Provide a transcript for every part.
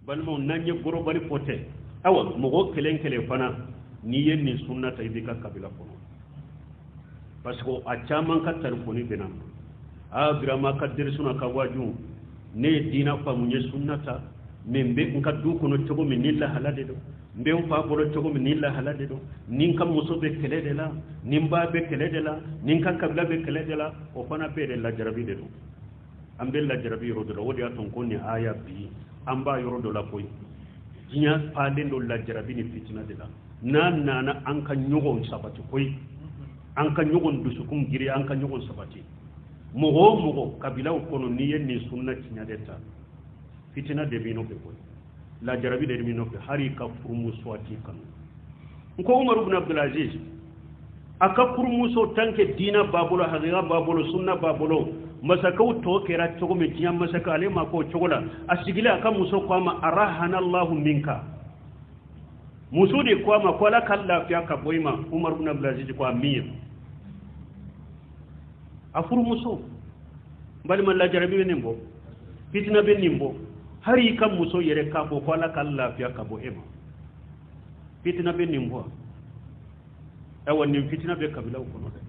Balimaw, n'an ye gorobali fɔ tɛ, awa, mɔgɔ kelen kelen fana, n'i ye nin sunna ta, i b'i ka kabila kɔnɔ, parce que a caman ka telefɔni bɛ na: "Aa, Birama ka derisu na ka waaju, ne ye diina faamu, n ye sunna ta, mais n bɛ n ka du kɔnɔ cogo min, ni lahala de don. N bɛ n fa bolo cogo min, ni lahala de don. Ni n ka muso bɛ kɛlɛ de la, ni n ba bɛ kɛlɛ de la, ni n ka kabila bɛ kɛlɛ de la." O fana bɛɛ de lajarabi de don. An bɛ lajarabi yɔrɔ dɔ la, o de y'a to ko nin aya bi, an b'a yɔrɔ dɔ la koyi. Diɲɛ falen don lajarabi ni fitina de la. N'a nana, an ka ɲɔgɔn sabati koyi, an ka ɲɔgɔn dusukun giri, an ka ɲɔgɔn sabati. Mɔgɔ o mɔgɔ kabilaw kɔnɔ, n'i ye nin sunna tiɲɛ de ta, fitina de b'i nɔfɛ koyi, lajarabi de b'i nɔfɛ, hali i ka furumuso a t'i kanu. N ko Umaru bin Abdulaziz, a ka furumuso, tant que diina b'a bolo, hakika b'a bolo, sunna b'a bolo, masakɛw tɔ kɛra cogo min, diɲɛ masakɛ, ale ma k'o cogo la. A sigilen, a ka muso ko a ma: "Arahana Allahu minka." Muso de ko a ma ko Ala ka lafiya ka bɔ i ma. Umaru bin Abdulaziz ko amin. A furumuso. N balima, lajarabi bɛ nin bɔ, fitina bɛ nin bɔ. Hali i ka muso yɛrɛ k'a fɔ ko Ala ka lafiya ka bɔ e ma, fitina bɛ nin bɔ. Ayiwa, nin fitina bɛ kabilaw kɔnɔ dɛ.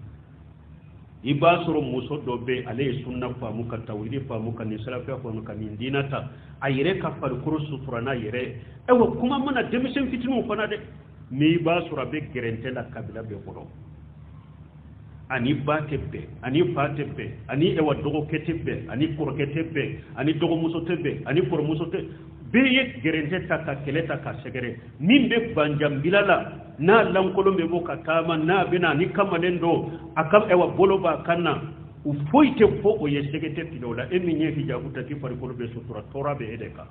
I b'a sɔrɔ muso dɔ bɛ, ale ye sunna faamu, ka tawhidi faamu, ka nin salafiya faamu, ka nin diina ta, a yɛrɛ ka farikolo sutura n'a yɛrɛ. Ayiwa, kuma mana denmisɛn fitininw fana dɛ, mais i b'a sɔrɔ a bɛ gɛrɛntɛ la kabila bɛɛ kɔnɔ. Ani ba tɛ bɛn, ani fa tɛ bɛn, ani ɛwa dɔgɔkɛ tɛ bɛn, ani kɔrɔkɛ tɛ bɛn, ani dɔgɔmuso tɛ bɛn, ani kɔrɔmuso tɛ. Bɛɛ ye gɛrɛntɛ ta ka kɛlɛ ta ka sɛgɛrɛ. Min bɛ banjanbila la, n'a lankolon bɛ bɔ ka taama, n'a bɛ na ni kamalen dɔ, a ka ɛwa bolo b'a kan na, u foyi tɛ fɔ o ye, sɛgɛ tɛ tigɛ o la. E min ye hijabu ta k'i farikolo bɛ sutura, tɔɔrɔ bɛ e de kan,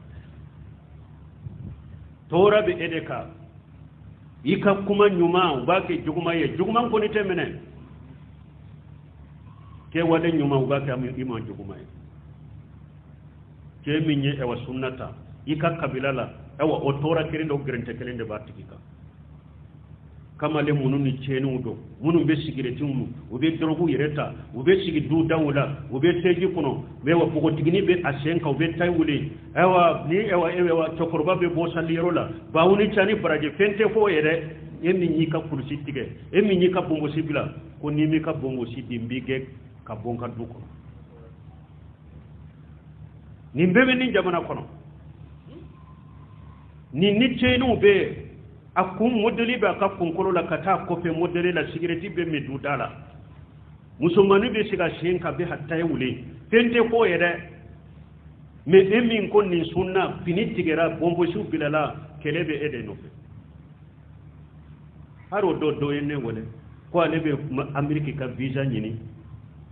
tɔɔrɔ bɛ e de kan. I ka kuma ɲuman, u b'a kɛ juguman ye, juguman kɔni tɛ minɛ. Kɛwale ɲuman, u b'a kɛ i ma juguman ye. Cɛ min ye ɛwa sunna ta i ka kabila la, ɛwa o tɔɔrɔ kelen dɔ, gɛrɛntɛ kelen de b'a tigi kan. Kamalen minnu ni tiɲɛniw don, minnu bɛ sigirɛtiw min, u bɛ dɔrɔgu yɛrɛ ta, u bɛ sigi du daw la, u bɛ sɛji kɔnɔ, ɛwa npogotiginin bɛ a sen kan, u bɛ tayi wuli. Ayiwa, ni ɛwa ɛwa cɛkɔrɔba bɛ bɔ saliyɔrɔ la, baw ni ca ni baraji, fɛn tɛ fɔ yɛrɛ. E min y'i ka kulusi tigɛ, e min y'i ka bonbosi bila, ko n'i m'i ka bonbosi di, n b'i gɛn ka bɔ n ka du kɔnɔ. Nin bɛɛ bɛ nin jamana kɔnɔ. Nin ni tiɲɛniw bɛ yen, a kun modèle bɛ a ka kunkolo la ka taa kɔfɛ modèle la, sigirɛti bɛ min du da la, musomannin bɛ sigi a sen kan, bɛ ka tayi wuli, fɛn tɛ fɔ yɛrɛ. Mais e min ko nin sunna, fini tigɛra, bonbosiw bilala, kɛlɛ bɛ e de nɔfɛ. Hali o dɔ, dɔ ye ne wele ko ale bɛ Ameriki ka visa ɲini,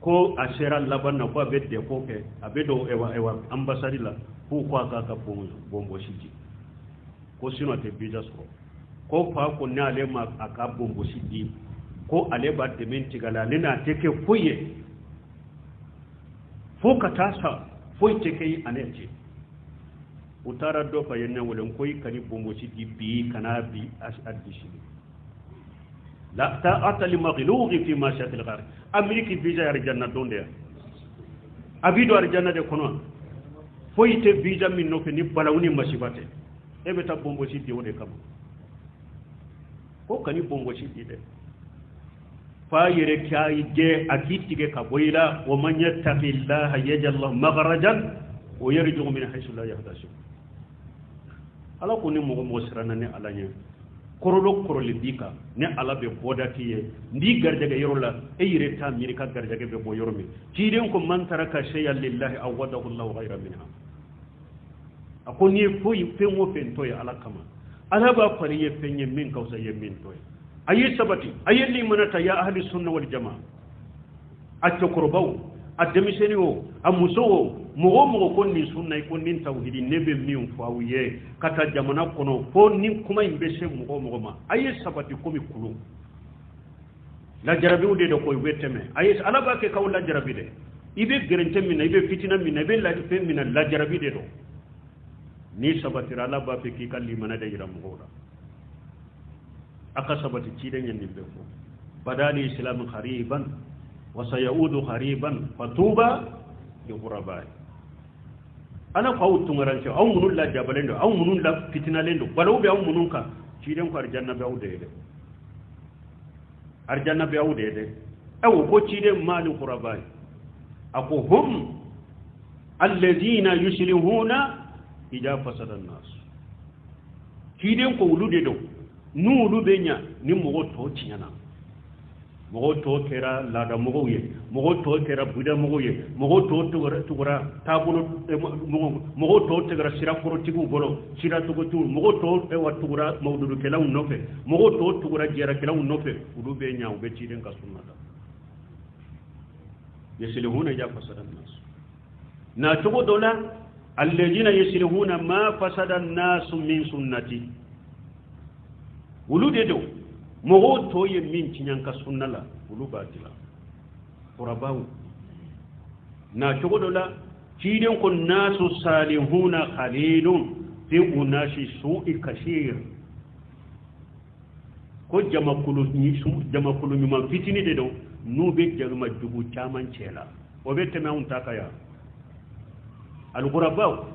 ko a sera laban na, ko a bɛ dépôt kɛ, a bɛ don ɛwa ɛwa ambassade la, k'u ko a k'a ka bonbosi di, ko sinon a tɛ visa sɔrɔ. Ko fa ko n'ale ma a ka bonbosi di, ko ale b'a dɛmɛ tigɛ la, ale n'a tɛ kɛ foyi ye fo ka taa sa, foyi tɛ kɛ ale cɛ. U taara dɔ fa ye ne wele ko i ka ni bonbosi di bi, kana bi a di sini. La ta'ata li makhluqin fi ma'siyatil khaliq. Ameriki visa ye arijanna don de ya, a b'i don arijanna de kɔnɔ. Foyi tɛ visa min nɔfɛ ni balawu ni masiba tɛ. E bɛ taa bonbosi di o de kama? Ko kani bonbosi di dɛ, fa yɛrɛ k'a jɛ, a k'i tigɛ ka bɔ i la. Wa man yattaqillaha yaj'al lahu makhrajan wa yarzuqhu min haythu la yahtasib. Ala ko ni mɔgɔ mɔgɔ siranna ni Ala ɲɛ, kɔrɔlɔ kɔrɔlen b'i kan, ni Ala bɛ bɔda k'i ye, n b'i garijɛgɛ yɔrɔ la, e yɛrɛ t'a miiri ka garijɛgɛ bɛ bɔ yɔrɔ min. Ciden ko: man taraka shay'an lillahi awadahu Allahu khayran minha. A ko n'i ye foyi, fɛn o fɛn to ye Ala kama, Ala b'a fari ye fɛn ye min ka fisa ye min to ye. A ye sabati, a ye limana ta, ya ahli sunna wal jamaa. A cɛkɔrɔbaw, a denmisɛnnin o, a muso o, mɔgɔ o mɔgɔ ko nin sunna, i ko nin tawhidi, ne bɛ min fɔ aw ye ka taa jamana kɔnɔ, fo ni kuma in bɛ se mɔgɔ o mɔgɔ ma, a ye sabati komi kulu. Lajarabiw de don ko u bɛ tɛmɛ. A ye Ala b'a kɛ k'aw lajarabi dɛ. I bɛ gɛrɛntɛ min na, i bɛ fitina min na, i bɛ fɛn min na, lajarabi de don. N'i sabatira, Ala b'a fɛ k'i ka limana de yira mɔgɔw la. A ka sabati. Ciden ye nin bɛɛ fɔ: badali islam khariban wa sayaudu khariban fatuba li ghuraba. Ala ko aw tunkarankew, aw minnu lajabalen don, aw minnu la fitinalen don, balawu bɛ aw minnu kan, ciden ko arijanna bɛ aw de ye dɛ, arijanna bɛ aw de ye dɛ. Aw ko ciden mali quraba ye, a ko hum alladhina yuslihuna idha fasada an-nas. Ciden ko olu de don, n'olu bɛ ɲa ni mɔgɔ tɔw tiɲɛna, mɔgɔw tɔw kɛra laadamɔgɔw ye, mɔgɔw tɔw kɛra budamɔgɔw ye, mɔgɔw tɔw tugura taabolo, mɔgɔw tɔw tugura sirakɔrɔtigiw bolo, siratogotigiw, mɔgɔw tɔw tugura mawuludukɛlaw nɔfɛ, mɔgɔw tɔw tugura jɛrakɛlaw nɔfɛ, olu bɛ ɲa, u bɛ ciden ka sunna la. Yuslihuna idha fasada an-nas. Na cogo dɔ la, alladhina yuslihuna ma fasada an-nas min sunnati, olu de don mɔgɔw tɔw ye min tiɲɛ n ka sunna la, olu b'a dilan. Qurabaw na cogo dɔ la, ciden ko nasu salihuna khalilun fi unasi su'i kasir, ko jamakulu ɲuman fitini de don n'u bɛ jama jugu caman cɛ la. O bɛ tɛmɛ anw ta kan yan. Alugurabaw,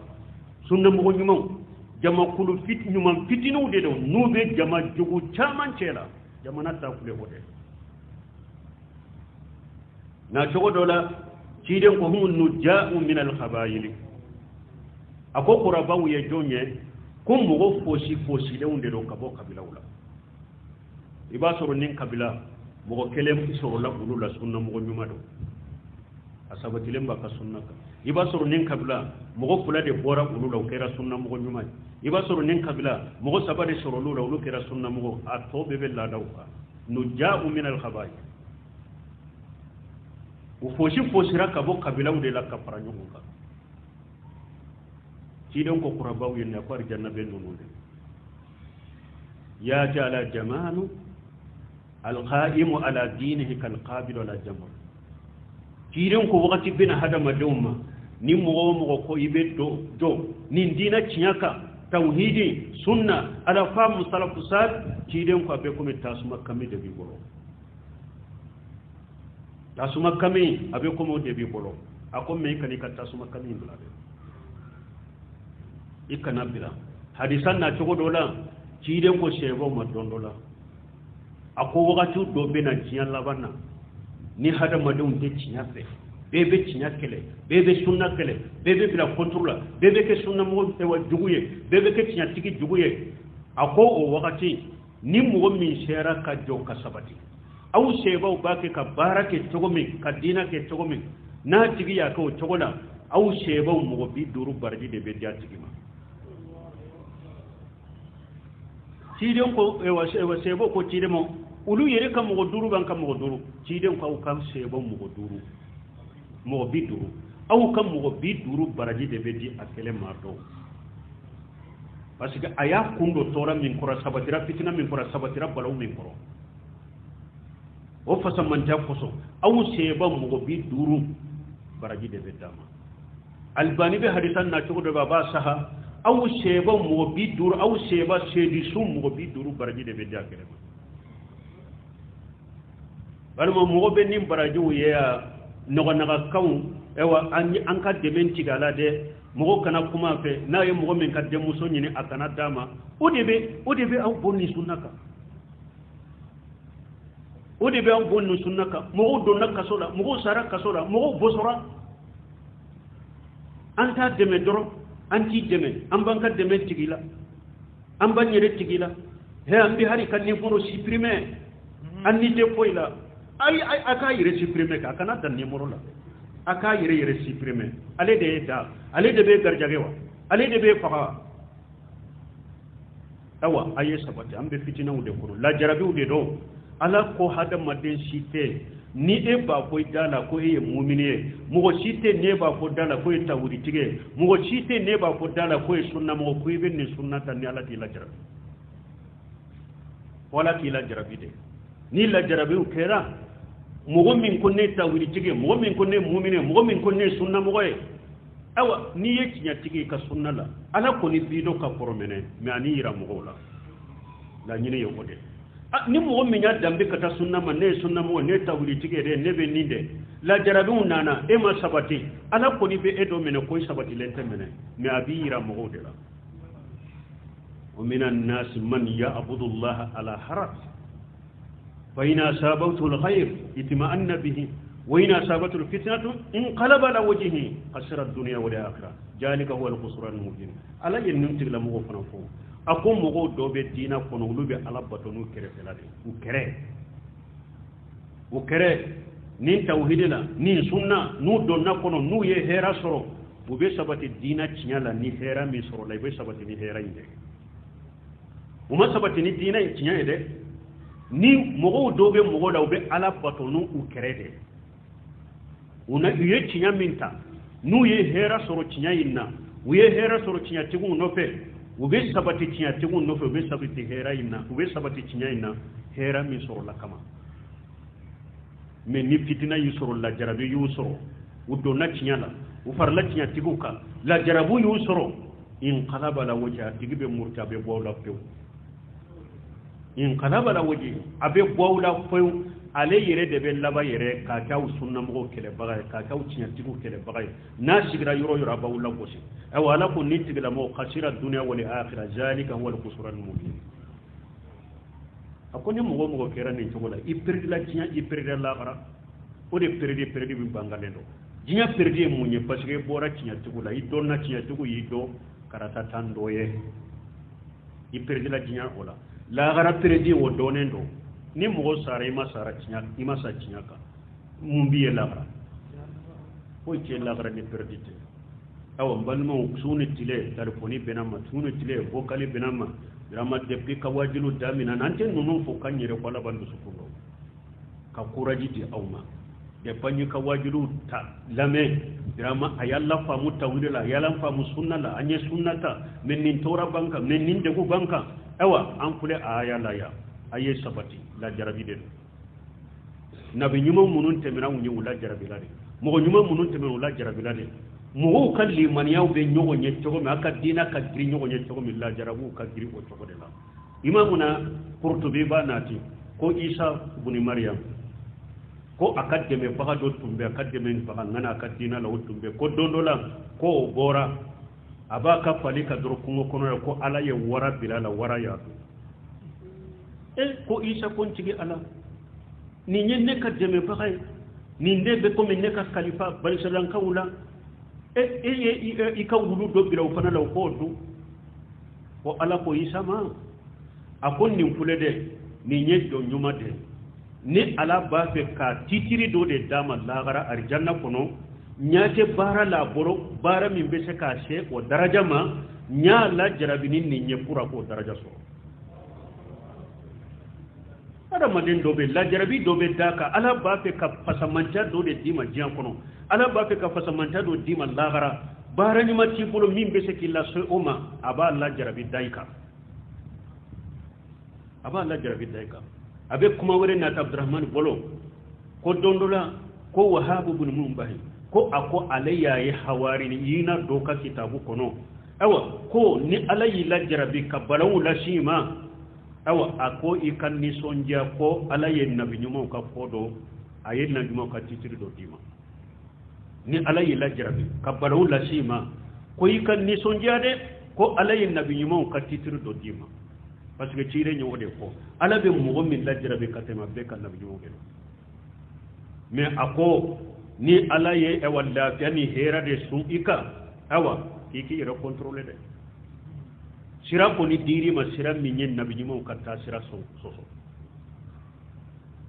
sunnamɔgɔ ɲumanw, jamakulu ɲuman fitiniw de don n'u bɛ jama jugu caman cɛ la. Jamana ta kule o dɛ. Na cogo dɔ la, ciden ko hum nuja'u min alkhabayili, a ko kurabaw ye jɔn ye? Ko mɔgɔ fosi fosilenw de don ka bɔ kabilaw la. I b'a sɔrɔ nin kabila mɔgɔ kelen sɔrɔla olu la sunna mɔgɔ ɲuman don, a sabatilen b'a ka sunna kan. I b'a sɔrɔ nin kabila mɔgɔ fila de bɔra olu la, o kɛra sunna mɔgɔ ɲuman ye. I b'a sɔrɔ nin kabila mɔgɔ saba de sɔrɔ olu la, olu kɛra sunna mɔgɔ. A tɔ bɛɛ bɛ laadaw kan. Nuja'u min alkhaba'i, u fosi fosira ka bɔ kabilaw de la ka fara ɲɔgɔn kan. Ciden ko kurabaw ye nin ko arijanna bɛ ninnu de. Ya jala jamanu alqaimu ala dinihi kalqabidu ala jamr. Ciden ko wagati bɛna hadamadenw ma, ni mɔgɔ o mɔgɔ ko i bɛ jɔ nin diinɛ tiɲɛ kan, tawhidi, sunna, ala faamu salafu sal, ciden ko a bɛ komi tasuma kami de b'i bolo. Tasuma kami a bɛ komi o de b'i bolo. A ko mɛ i kana i ka tasuma kami bila dɛ, i kana bila. Hadisa na cogo dɔ la, ciden ko sɛbɛw ma don dɔ la, a ko wagati dɔ bɛ na diɲɛ laban na, ni hadamadenw tɛ tiɲɛ fɛ, bɛɛ bɛ tiɲɛ kɛlɛ, bɛɛ bɛ sunna kɛlɛ, bɛɛ bɛ bila contre la, bɛɛ bɛ kɛ sunnamɔgɔ jugu ye, bɛɛ bɛ kɛ tiɲɛtigi jugu ye. A ko o wagati ni mɔgɔ min sera ka jɔ ka sabati, aw sɛbɛw b'a kɛ ka baara kɛ cogo min, ka diinɛ kɛ cogo min, n'a tigi y'a kɛ o cogo la, aw sɛbɛw mɔgɔ 50 baraji de bɛ di a tigi ma. Ciden ko sɛbɛw ko ciden ma, olu yɛrɛ ka mɔgɔ 5 b'an ka mɔgɔ 5. Ciden ko aw ka sɛbɛw mɔgɔ 5, mɔgɔ 50, aw ka mɔgɔ 50 baraji de bɛ di a kɛlɛ maa dɔw. Parce que a y'a kun don tɔɔrɔ min kɔrɔ, sabatira fitina min kɔrɔ, sabatira balawu min kɔrɔ, o fasamandiya kosɔn aw sɛbɛw mɔgɔ 50 baraji de bɛ d'a ma. Albani bɛ hadisa na cogo dɔ bɛ, a b'a saha, aw sɛbɛw mɔgɔ 50, aw sɛbɛ seedisun mɔgɔ 50 baraji de bɛ di a kɛlɛ ma. Walima mɔgɔ bɛ nin barajiw ye a nɔgɔnagakanw, ayiwa an ka dɛmɛ tigɛ a la dɛ, mɔgɔ kana kuma a fɛ, n'a ye mɔgɔ min ka denmuso ɲini a kana d'a ma. O de bɛ aw bɔ nin sunna kan, o de bɛ aw bɔ nin sunna kan. Mɔgɔw donna kaso la, mɔgɔw sara kaso la, mɔgɔw bosora. An t'a dɛmɛ dɔrɔn, an t'i dɛmɛ, an b'an ka dɛmɛ tigi la, an b'an yɛrɛ tigi la. He, an bɛ hali ka numéro supprimer, an ni tɛ foyi la. Ayi, a k'a yɛrɛ supprimer kɛ, a kana dan numéro la, a k'a yɛrɛ supprimer. Ale de ye da, ale de bɛ garijɛgɛ wa, ale de bɛ faga wa. Ayiwa, a ye sabati, an bɛ fitinaw de kɔnɔ, lajarabiw de don. Ala ko hadamaden si tɛ ni e b'a fɔ i da la ko e ye mumini ye, mɔgɔ si tɛ n'e b'a fɔ da la ko e ye tawuritigi ye, mɔgɔ si tɛ n'e b'a fɔ da la ko e ye sunnamɔgɔ, ko i bɛ nin sunna ta ni Ala k'i lajarabi. Ko Ala k'i lajarabi dɛ. Ni lajarabiw kɛra, mɔgɔ min ko ne ye tawuritigi ye, mɔgɔ min ko ne ye mumini ye, mɔgɔ min ko ne ye sunnamɔgɔ ye, ayiwa n'i ye tiɲɛtigi ye i ka sunna la, Ala kɔni b'i dɔn ka kɔrɔ minɛ, mɛ a n'i yira mɔgɔw la. Laɲini ye o de. Ni mɔgɔ min y'a danbe ka taa sunna ma, ne ye sunna mɔgɔ, ne ye tawhiditigi ye dɛ, ne bɛ nin dɛ. Lajarabiw nana, e ma sabati, Ala kɔni bɛ e dɔ minɛ ko i sabatilen tɛ minɛ, mais a b'i yira mɔgɔw de la. Wa mina nasi man ya'budu Allah ala haraf fa in asabatu al-khayr itma'anna bihi wa in asabatu al-fitnatu inqalaba ala wajhihi khasira ad-dunya wal akhirah jalika huwa al-khusran al-mubin. Ala ye nin tigilamɔgɔw fana fɔ, a ko mɔgɔw dɔw bɛ diinɛ kɔnɔ, olu bɛ Ala bato n'u kɛrɛfɛla de, u kɛrɛ, u kɛrɛ ni tawhidi la, ni sunna, n'u donna kɔnɔ, n'u ye hɛrɛ sɔrɔ, u bɛ sabati diinɛ tiɲɛ la. Ni hɛrɛ min sɔrɔla, i bɛ sabati ni hɛrɛ in dɛ. U ma sabati ni diinɛ in tiɲɛ ye dɛ. Ni mɔgɔw dɔw bɛ mɔgɔw la, u bɛ Ala bato n'u kɛrɛ de. U na u ye tiɲɛ min ta, n'u ye hɛrɛ sɔrɔ tiɲɛ in na, u ye hɛrɛ sɔrɔ tiɲɛtigiw nɔfɛ, u bɛ sabati tiɲɛtigiw nɔfɛ, u bɛ sabati hɛrɛ in na, u bɛ sabati tiɲɛ in na, hɛrɛ min sɔrɔla kama. Mais ni fitina y'u sɔrɔ, lajarabi y'u sɔrɔ, u donna tiɲɛ la, u farala tiɲɛtigiw kan, lajarabu y'u sɔrɔ, inqalaba la wajhi, a tigi bɛ muruti, a bɛ bɔ aw la pewu. Inqalaba la wajhi, a bɛ bɔ aw la pewu. Ale yɛrɛ de bɛ laban yɛrɛ k'a kɛ aw sunnamɔgɔw kɛlɛbaga ye, k'a kɛ aw tiɲɛtigiw kɛlɛbaga ye. N'a sigira yɔrɔ o yɔrɔ, a b'aw lagosi. Ayiwa, Ala ko ni tigilamɔgɔ khasira dunya wal akhirah zalika huwa al-khusran al-mubin. A ko ni mɔgɔ o mɔgɔ kɛra nin cogo la, i peredila diɲɛ, i peredila lahara. O de peredi, peredi min bangalen don. Diɲɛ peredi ye mun ye? Parce que i bɔra tiɲɛtigiw la, i dɔnna tiɲɛtigiw y'i dɔn karata tan dɔ ye, i peredila diɲɛ o la. Lahara peredi, o dɔnnen don. Ni mɔgɔ sara, i ma sara tiɲɛ, i ma sa tiɲɛ kan, mun b'i ye lahara? Foyi tɛ lahara ni peredi tɛ. Ayiwa, n balimaw, su ni tile telefɔni bɛnna ma, su ni tile vocal bɛnna ma. Vraiment, depuis ka wajilu daminɛ, n'an tɛ ninnu fo k'an yɛrɛ ko Ala b'an dusukun dɔn, ka courage di aw ma. Depuis an ye ka wajilu ta lamɛn, vraiment, a y'a lafaamu tawhidi la, a y'a lafaamu sunna la, an ye sunna ta, mais nin tɔɔrɔ b'an kan, mais nin degun b'an kan. Ayiwa, an filɛ a aya la yan, a ye sabati, lajarabi de don. Nabi ɲuman minnu tɛmɛna anw ye, u lajarabila de. Mɔgɔ ɲuman minnu tɛmɛna, u lajarabila de. Mɔgɔw ka limaniyaw bɛ ɲɔgɔn ye cogo min, a ka diinɛ ka girin ɲɔgɔn ye cogo min, lajarabiw ka girin o cogo de la. Imamuna Kurtubi b'a nati ko Isa buni Mariam, ko a ka dɛmɛbaga dɔ tun bɛ, a ka dɛmɛbaga ŋana a ka diinɛ la, o tun bɛ. Ko don dɔ la, ko o bɔra, a b'a ka fali ka dɔrɔn kungo kɔnɔ yan, ko Ala ye wara bila a la, wara y'a dun. E ko Isa ko n tigi Ala, nin ye ne ka dɛmɛbaga ye, nin de bɛ komi ne ka kalifa banisalankaw la, e e ye i ka wulu dɔ bila o fana la, o k'o dun. Ko Ala ko Isa ma, a ko nin filɛ dɛ, nin ye jɔn ɲuman de, ni Ala b'a fɛ ka titiri dɔ de d'a ma lahara arijanna kɔnɔ, ɲa tɛ baara la a bolo, baara min bɛ se k'a se o daraja ma, n y'a lajarabi ni nin ye pour a k'o daraja sɔrɔ. Adamaden dɔ bɛ, lajarabi dɔ bɛ d'a kan, Ala b'a fɛ ka fasamanca dɔ de d'i ma diɲɛ kɔnɔ, Ala b'a fɛ ka fasamanca dɔ d'i ma lahara, baara ɲuman t'i bolo min bɛ se k'i lase o ma, a b'a lajarabi da i kan, a b'a lajarabi da i kan. A bɛ kuma wɛrɛ nata Abdurahmani bolo, ko don dɔ la, ko Wahabu bin Munbahi, ko a ko ale y'a ye hawari yina dɔ ka kitabu kɔnɔ. Ayiwa, ko ni Ala y'i lajarabi ka balawu las'i ma, ayiwa, a ko i ka nisɔndiya, ko Ala ye nabi ɲumanw ka ko dɔ, a ye nabi ɲumanw ka titiri dɔ d'i ma. Ni Ala y'i lajarabi ka balawu las'i ma, ko i ka nisɔndiya dɛ, ko Ala ye nabi ɲumanw ka titiri dɔ d'i ma. Parce que ciden ye o de fɔ, Ala bɛ mɔgɔ min lajarabi ka tɛmɛ bɛɛ kan, nabi ɲumanw de don. Mais a ko ni Ala ye, ayiwa, lafiya ni hɛrɛ de sun i kan, ayiwa, k'i k'i yɛrɛ contrôler dɛ. Sira kɔni dir'i ma, sira min ye nabi ɲumanw ka taa sira sɔsɔ.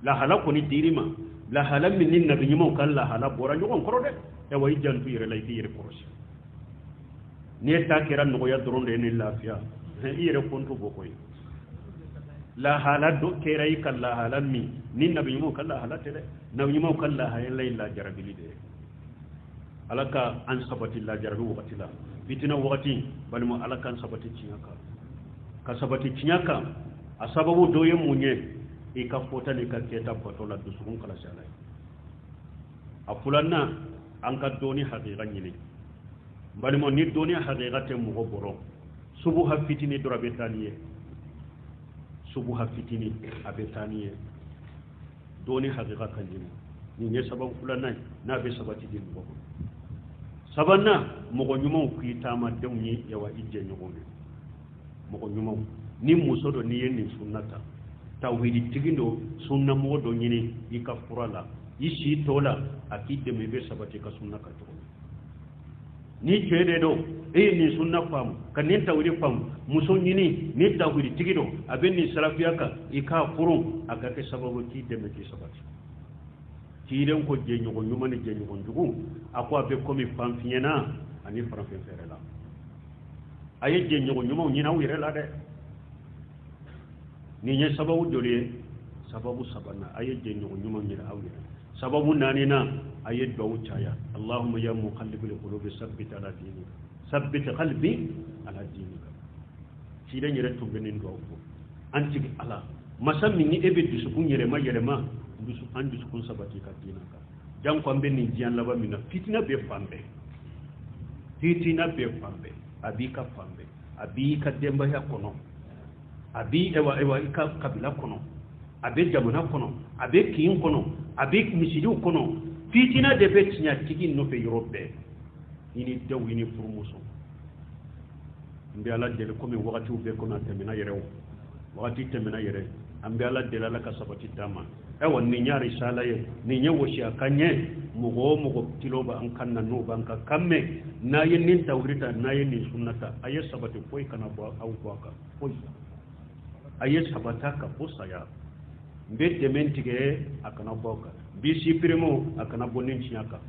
Lahala kɔni dir'i ma, lahala min ni nabi ɲumanw ka lahala bɔra ɲɔgɔn kɔrɔ dɛ. Ayiwa, i janto i yɛrɛ la, i k'i yɛrɛ kɔlɔsi. N'i ta kɛra nɔgɔya dɔrɔn de ye ni lafiya, i yɛrɛ kɔnto bɔ koyi. Lahala dɔ kɛra i ka lahala min ni nabi ɲumanw ka lahala tɛ dɛ. Nabi ɲumanw ka lahala ye lajarabili de ye. Ala ka an sabati lajarabi wagati la, fitina wagati. Balima, Ala k'an sabati tiɲɛ kan, ka sabati tiɲɛ kan. A sababu dɔ ye mun ye? I ka fɔta n'i ka kɛta bato la, dusukun kalasi Ala ye. A filanan, an ka dɔnni hakika ɲini. Balima, ni dɔnni hakika tɛ mɔgɔ bɔrɔ, subuha fitini dɔrɔn a bɛ taa n'i ye. Subuha fitini a bɛ taa ni ye dɔɔni hakika ka ɲini. Nin ye sababu filanan ye n'a bɛ sabati di mɔgɔ ma. Sabanan, mɔgɔ ɲumanw k'i taamadenw ye, yawa i jɛɲɔgɔnw ye mɔgɔ ɲumanw. Ni muso dɔ n'i ye nin sunna ta, tawhiditigi dɔ, sunnamɔgɔ dɔ ɲini i ka fura la, i si tɔ la a k'i dɛmɛ, i bɛ sabati ka sunna kan cogo min. Ni cɛ de don, e ye nin sunna faamu ka nin tawhidi faamu, muso ɲini ni tawhiditigi don, a bɛ nin salafiya kan, i k'a furu, a ka kɛ sababu k'i dɛmɛ k'i sabati. Ciden ko jɛɲɔgɔn ɲuman ni jɛɲɔgɔn jugu, a ko a bɛ komi fanfiɲɛna ani farafin fɛrɛ la. A ye jɛɲɔgɔn ɲumanw ɲini aw yɛrɛ la dɛ. Nin ye sababu joli ye? Sababu sabanan, a ye jɛɲɔgɔn ɲumanw ɲini aw yɛrɛ. Sababu naaninan, a ye duwawu caya. Allahumma ya muqallibal qulubi sabbit ala dinika, sabbit qalbi ala dinika. Ciden yɛrɛ tun bɛ nin duwawu fɔ. An tigi Ala, masa min ni e bɛ dusukun yɛlɛma yɛlɛma, an dusukun sabati ka diina kan. Janko an bɛ nin diɲɛ laban min na, fitina bɛ fan bɛɛ, fitina bɛ fan bɛɛ. A b'i ka fan bɛɛ, a b'i ka denbaya kɔnɔ, a b'i ewa i ka kabila kɔnɔ, a bɛ jamana kɔnɔ, a bɛ kin kɔnɔ, a bɛ misiriw kɔnɔ. Fitina de bɛ tiɲɛtigi nɔfɛ yɔrɔ bɛɛ, i ni denw, i ni furumuso. N bɛ Ala deli, komi wagatiw bɛɛ komi a tɛmɛna yɛrɛ, o wagati tɛmɛna yɛrɛ. An bɛ Ala deli, Ala ka sabati d'an ma. Ayiwa, nin y'a risala ye, nin ye wɔsiya kan ye. Mɔgɔ o mɔgɔ tilo b'an kan na, n'o b'an ka kan mɛn, n'a ye nin tawhidi ta, n'a ye nin sunna ta, a ye sabati, foyi kana bɔ aw bɔ a kan, foyi. A ye sabata ka fo saya. N bɛ dɛmɛ tigɛ, a kana bɔ aw kan. N bɛ supprimer, a kana bɔ nin tiɲɛ kan.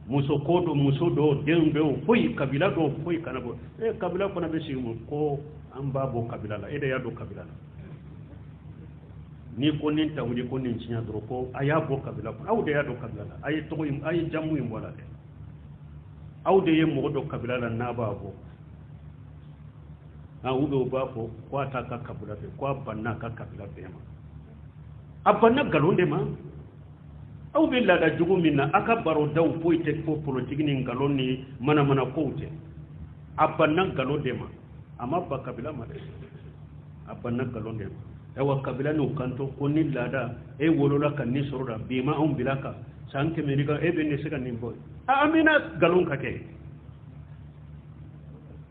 Muso ko dɔ, muso dɔ, den dɔw, foyi, kabila dɔw, foyi kana bɔ. Kabila fana bɛ sigi mun ko an b'a bɔ kabila la, e de y'a don kabila la. N'i ko nin tawhidi ko nin tiɲɛ dɔrɔn, ko a y'a bɔ kabila kɔnɔ, aw de y'a don kabila la. A ye tɔgɔ in, a ye jamu in bɔ a la dɛ. Aw de ye mɔgɔ dɔ kabila la n'a b'a bɔ. U bɛ u b'a fɔ ko a t'a ka kabila fɛ, ko a banna a ka kabila bɛɛ ma. A banna nkalon de ma. Aw bɛ laada jugu min na, aw ka barodaw foyi tɛ fo politiki ni nkalon ni manamana kow tɛ. A banna nkalon de ma, a ma ban kabila ma dɛ, a banna nkalon de ma. Ayiwa, kabila n'u kanto ko ni laada e wolola ka nin sɔrɔ la, bi ma anw bila kan san 100 ni kan, e bɛ nin se ka nin bɔ. An bɛna nkalon ka kɛ,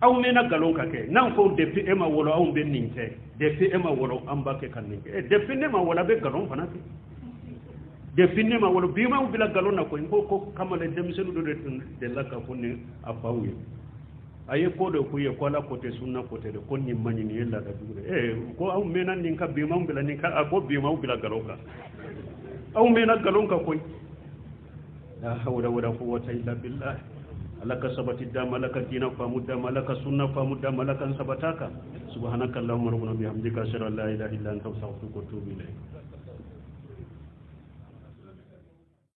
aw mɛnna nkalon ka kɛ. N'an ko depuis e ma wolo anw bɛ nin kɛ, depuis e ma wolo an b'a kɛ ka nin kɛ, depuis ne ma wolo a bɛ nkalon fana kɛ, depuis ne ma wolo bi m'aw bila nkalon na koyi. Ko kamalen denmisɛnnin dɔ de tun delila ka fɔ ni a faw ye, a ye ko dɔ k'u ye ko Ala ko tɛ, sunna ko tɛ dɛ, ko nin man ɲi, nin ye laada jugu de. Ko aw mɛnna nin kan, bi m'anw bila nin kan. A ko bi m'aw bila nkalon kan, aw mɛnna nkalon kan koyi. La hawla wala quwwata illa billah. Ala ka sabati d'an ma, Ala ka diinɛ faamu d'an ma, Ala ka sunna faamu d'an ma, Ala ka sabata kan. Subhanaka allahumma rabbana bihamdika, ashhadu an la ilaha illa anta, astaghfiruka wa atubu ilayk.